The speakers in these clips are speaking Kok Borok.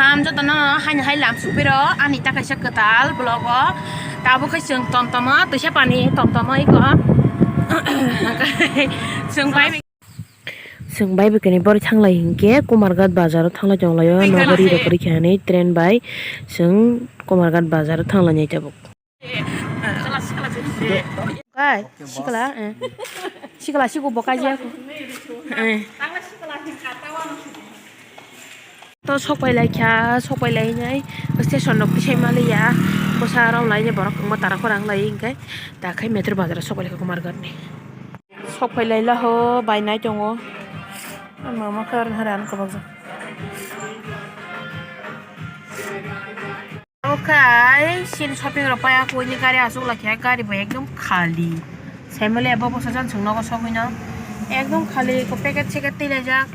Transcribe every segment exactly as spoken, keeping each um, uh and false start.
Tam jotono haino hai lam supiro ani ta kaisa kwtal vlog o. Tabuk khe chwng tomtomo twisa pani tomtomo iko. Chwng bai chwng bai bwkani bori thanglai hinkhe Kumarghat bazar o thanglai tonglaio. Nogori rokori khe hinwi train bai chwng Kumarghat bazar o thanglai nai tabuk. Kai, sikla, eh. Sikla siku bo kaijak. Eh. To sok pai lai kha, sok pai lai nai. Station rok tisai ma liya. Bwsa rok lai nai borok wngma tara khorang lai hwnkhe. Ta khai metro bazar o sok pai lai kha Kumarghat ni. Sok pai lai la ho, bai nai tongo. Mama khe aro hare ano kwbang jak. Okai, sin shopping rok pai, ako ini gari aswk lakha, gari bo ekdom khali. Saimali abo bwsa jan chwng nogo sogwino. Ekdom khali, ko packet seket twi laijak.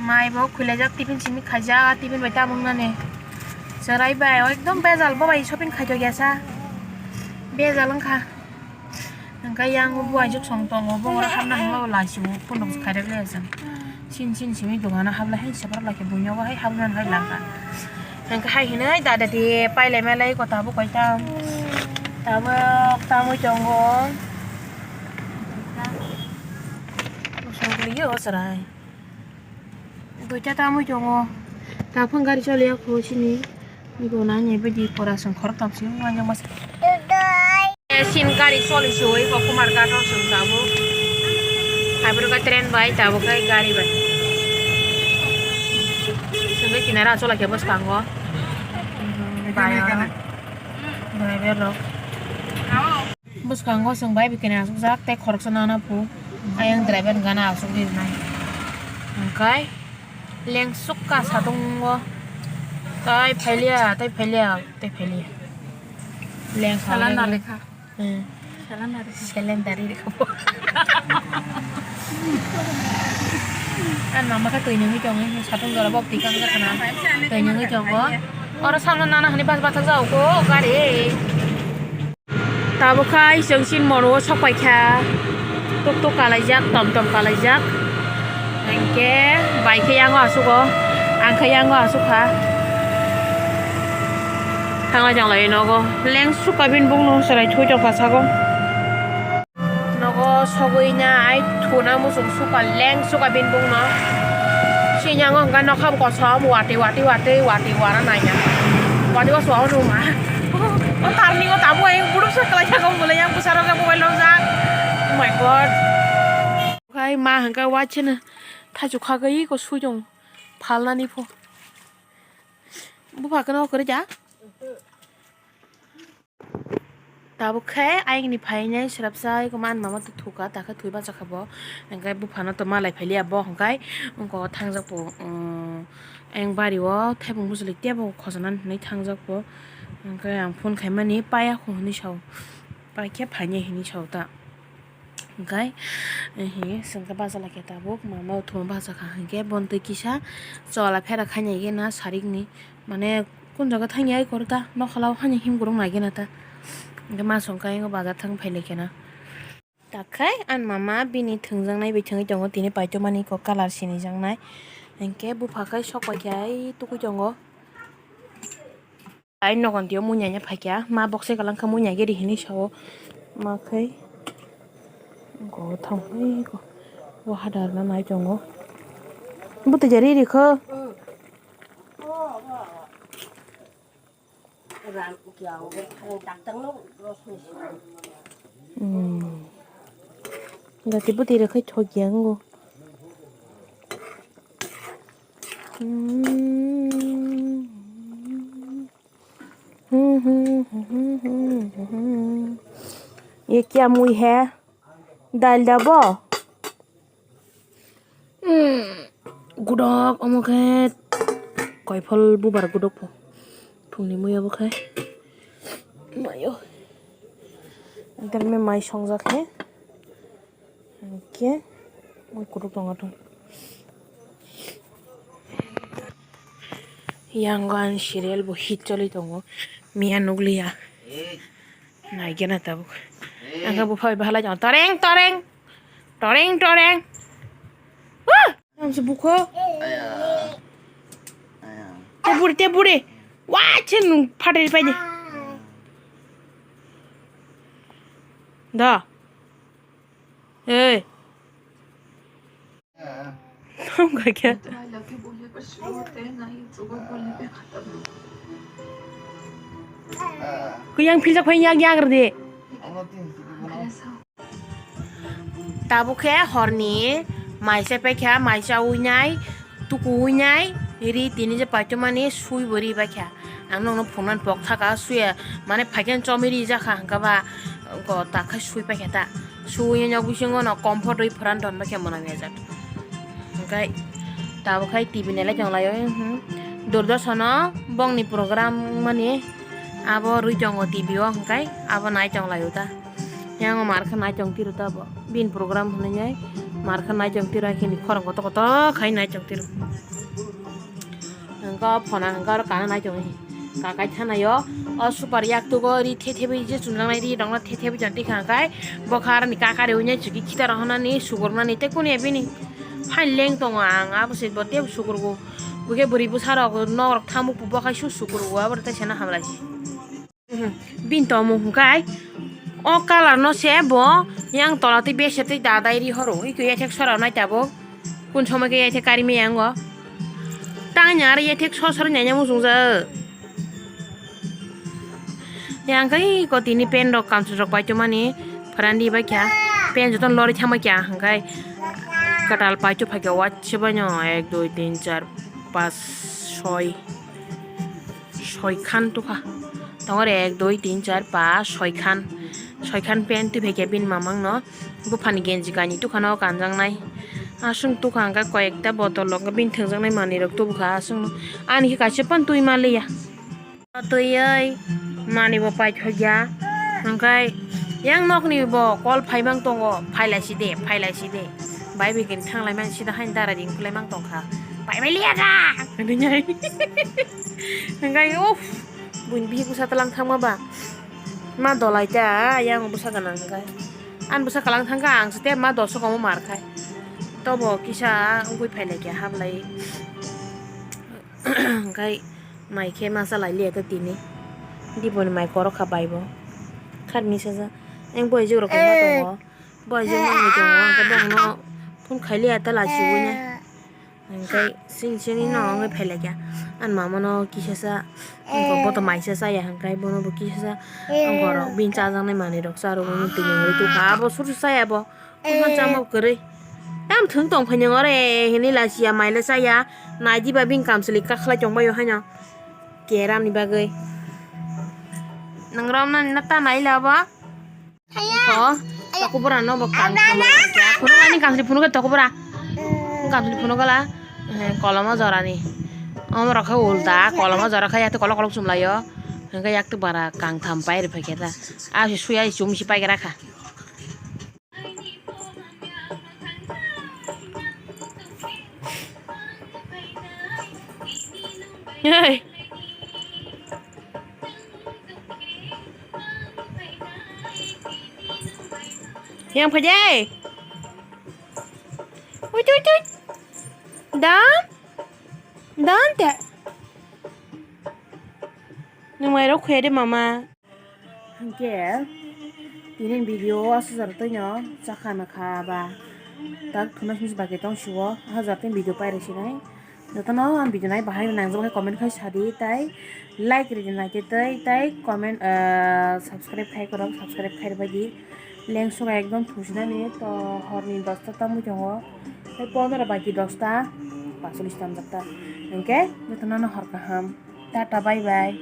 Mai bo khwi laijak, tiffin simi khaijak, tiffin bai tamung nani. Chwrai bai, ekdom bejal, bo bai shopping khaito ya sa. Bejal wngkha. Hwnkhe yang bo buai juk song tongo, bo oro hapna hwnba bo laisio, phunuk khairok le jang. Sin sin simi dogano habla hai separate lakhe buino bo hai habna hai langkha. Hwnkhe hai hinwi dada de pailai malai ko tabuk koi tam. Tabuk tamui tongo. Bosong liyo chwrai. Duita tamui tongo. Taphang gari choliya kho sini. Ibo na ni bidi pora song khorok tam sini manjak mas. Sin gari choli soi ko Kumarghat o song tabo. Hai boro ka train bai tabo kai gari bai. Song kinara chola khe bwskango. Bai aro. Driver rok. Bwskango chwng bai bikini asukjak tei khoroksa nana phu. Ayang driver gana asuk rinai. Hwnkhe lengsuk ka satungo. Tai phailiya, tai phailiya, tai phailiya. Leng Salanda lekha. Hmm. Salanda lekha. Salanda lekha. An mama khe twi nungwi tongo, satung jora bok tikang khe khana. Twi nungwi tongo. Oro samno nana hani bas bathak jao ko gari. Tabuk khai chwng sin mono o sok pai kha. Tuk tuk kalaijak, tom tom kalaijak. Hwnkhe bai khe yango asuk o, ang khe yango asuk kha. Thanglai thanglai nogo. Lengsuk ka bini bukno chwrai thui tongkha sago. Nogo sogwi nai thuna muchung suka leng suka bini bukno. Sini ang wngkha nokha kosom wati wati wati wati wara naina. Wati o suka o numa. O tarni o tabuk ayang buruk sa kwlai sago bolai yang bwsarok mobile nokjak. Oh my God. Khai ma hwnkha waisano thaichuk khagwi iko sui tongo phalnani pho. Bupha kheno kwrwi ja. Tabuk khe ayangni phainai srapsa iko man mama to thuka takhe thwi bachakha bo. Hwnkhe buphano to malai phailiya bo hwnkhe wngko thangjak bo, um, ayang bari o thaiphung bwchwlwi tebo khojanan hinwi thangjak bo. Hwnkhe ang phone khaimani paya kho hinwi sao. Paikhe phainai hinwi sao ta. Hwnkhe, eh, hi, chwngkhe bacha lakhe tabuk, mama o thuma bachakha hwnkhe, bontwi kisa chola phera khainai gena sarikni, mane, kun jaga thangya ai koro ta, nokhalao hani himkurung nai gena ta. Hwnkhe ma songkha ayang bazar thang phailaikhe na. Takhai, ani mama bini thwngjaknai bai thwngwi tongo, tini paitomani kok colour sinijaknai. Hwnkhe bupha khai sok paikhe ai tukui tongo. Ai nogon tio muinya nya phaikya, ma bokse kalang kha muinya giri hinwi sao. Ma khai go thang hei go. Bo hadar na nai tongo. Buti jari ri kho. Hmm. Gati buti re khai thokya ngo. Hmm. ये क्या मुई है? दाल डाबो? Hmm, gudok omo khe koiphol bubar gudok pho. Phungni mui obo khe. Mayo. Derme mai songjak khe. Hwnkhe mui kutuk tongo thung. Yang ani serial bo hit choli tongo. Miya nukliya. Naigena tabuk. Ang khe buphai bahalai tongo. Toreng, toreng. Toreng, toreng. Wah! Ang se bukho. Aya. Aya. Buri te buri. Wa chen nung phatri pai de. Da. Hey. Tong ka kya? Kuyang philak phai yak yak de. Tabuk khe horni maisa paikha, maisa uinai, tuku uinai, ri tini je paithomani sui bo ri baikha. Ang nokno phunuknani pok thaka suya, mane phaikhe chomi ri jakha hwnkhe ba, go takhai sui paikha ta. Sui nok bisingo no comfort ri phoran don baikha mwnam ya jak. Hwnkhe tabuk khai T V nailai tonglaio, hmm. Doordarshan o bongni program mani abo rwi tongo T V o, hwnkhe abo nai tonglaio ta. Yang o mar khe nai tong tiro ta bo. Bin program hwnwi nai mar khe nai tong tiro, hai khini khorang kotor kotor khai nai tong tiro. Hwnkhe o phona hwnkhe oro kana nai tong hi. Kakai thanaio o super yak tugo ri the the bai je chumjaknai ri rokno the the bai chon tikha hwnkhe bokha aroni kaka reui nai chukhi khita rok hwnani sugornani tei kuni bini phan leng tongo ang abo se bo tei sukurgo. Bo khe bwrwi bwsa rok nok rok thamuk bo khai su sukurgo abo tei sana hamlai si. Bini tongmung hwnkhe o colour no se bo yang tola tei bese tei dadai ri horo, iko yathek sora nai tabuk, kun somoi khe yathek kari maya wngo, tangni aro yathek sor sor nai muchungjak. Yang khe iko tini pen rok kamchwlwi rok paitwmani pharani bai kha, pen jotono lorwi thangbai kha hwnkhe kwtal paitwi phaikha, waisa baino ek, dui, tin, char, pas, soi. Soi khan tukha. Tongore ek, dui, tin, char, pas, soi khan. Soi khan pen twi phaikha bini mamangno. Buphani genji kainwi tukha no kanjaknai. Aswk tukha hwnkhe koyekta botol rok bini thwngjaknai manwi rok tubukha aswkno. Ani khe kaisa phano twi manliya. Twiwi manwi bo paithokya. Hwnkhe yang nokni bo call phaimang tongo. Phailai side, phailai side. Bai bai khe thanglai man sida hain dara ring khwlai mang tongkha. Pai bai liya da. Hwnwi nai. Hwnkhe uff. Buini bihik bwsa tlang thangma ba. Ma dolai ta, yang bwsa gana hwnkhe. An bwsa kalang thangkha ang se te ma doso komo mar khai. Tobo kisa wngwi phai lai khe hablai. Hwnkhe mai khe ma cha lai liya ta tini. Diboni mai korok kha bai bo. Kharni saja. Eng boy jok rok ma tongo. Boy jok ma tongo. Hwnkhe bongno phone khai liya ta la chiwi nai. Hwnkhe sini sini no wngwi phailaikha. Ani mama no kisasa, wngkha boto maisa chaya hwnkhe bono bo kisasa, wngkha oro bini chajaknai manwi rok charwgwi tini hwnwi tukha. Abo sorsok chaya bo. Bini chama kwrwi. Tam thwng tong phai nang ore hinwi lachiya maila chaya. Naidiba bini kamchwlwi kakhlai tongbaio haino. Keramni bagwi. Nwng romnani no ta naila bo. Ko, tokobora no bo kang thangma kya. Phunuk ani kangthli phunuk khe tokobora. Kangthli phunuk gala. Eh, koloma jorani. Omo rok khe ulta, koloma jora khe yakte kolok kolok chumlaio. Hwnkhe yakte bara kang tham pai rwphai khe ta. A si suya chum si pai gra kha. Hey. Yang phai de. Ui, ui, ui. Dan? Dan te. Nwng mairok khuya de mama. Hwnkhe tini video o aswk jora twino chakha nokha ba tak thumai simi se baki tong sio, aswk jora twino video pairok sinai. Jotono ang video nai bahai nangjak khe comment khai sadi, tai like ridi naitwi tei tai comment, ah, subscribe khai kwrwng, subscribe khai rwbaidi. Lengsu ekdom thusinani to horni dosta tamwi tongo, tei pondro baki dosta pasolis tamjak ta. Hwnkhe jotono no hor kaham, tata bye bye.